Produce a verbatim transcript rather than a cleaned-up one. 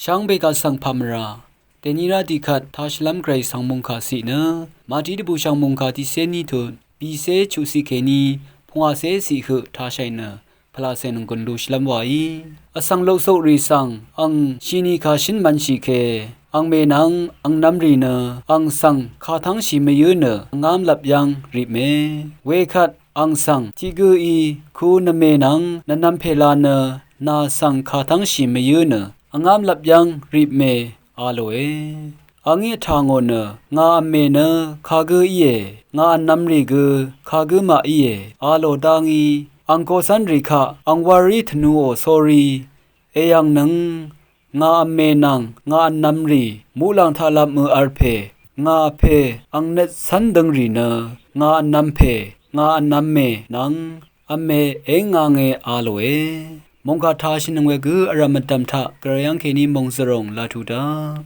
Shvngbe kaq svng pàmvrà dèní rá tiqkvt tāshìlv́m Gvray svng mòngkà ciq nø, Màtí dvbùshv̀ng mòngkà tiqcé ní tut, bìcé chuqciq kèní pungwàcé ciq høq tāshàì nø, pvlacè nònggùn lushìlv́m wàí. Vsvng loksokrì svng ang shini kàshǿn mv̄nshì ke, angmè nvng angnv̄mrì nø ang svng kàtv́ngshì mvyǿ nø vngám lvp yv́ng ripmè. Wekvt ang svng tiq gǿí, ku nvmè nvng nvnv̄m pèla nø nà svng kàtv́ngshì mvyǿ nø vngám lvp yv́ng ripmè, a lòe. Angí vtà ngò nø, ngà vmè nø kagǿ íe, ngà vnv̄mrì gø kagǿ maq íe, a lò dá ngí, ang koqcv́nrì kaq ang wv̄rí tvnuò sórí, èyv̀ngnøng ngà vmè nvng ngà vnv̄mrì muqlàng taq lvpmø v̄l pè, ngà vpè ang nøt cv́n døngrì nø ngà vnv̄m pè, ngà vnv̄m mè nvng vmè èíngange, a lòe. Mòngkà tāshìnøng we gø vrv̀m vdv̀m taq Gvray yv́ng kèní mòngzvròng laq tuq daq.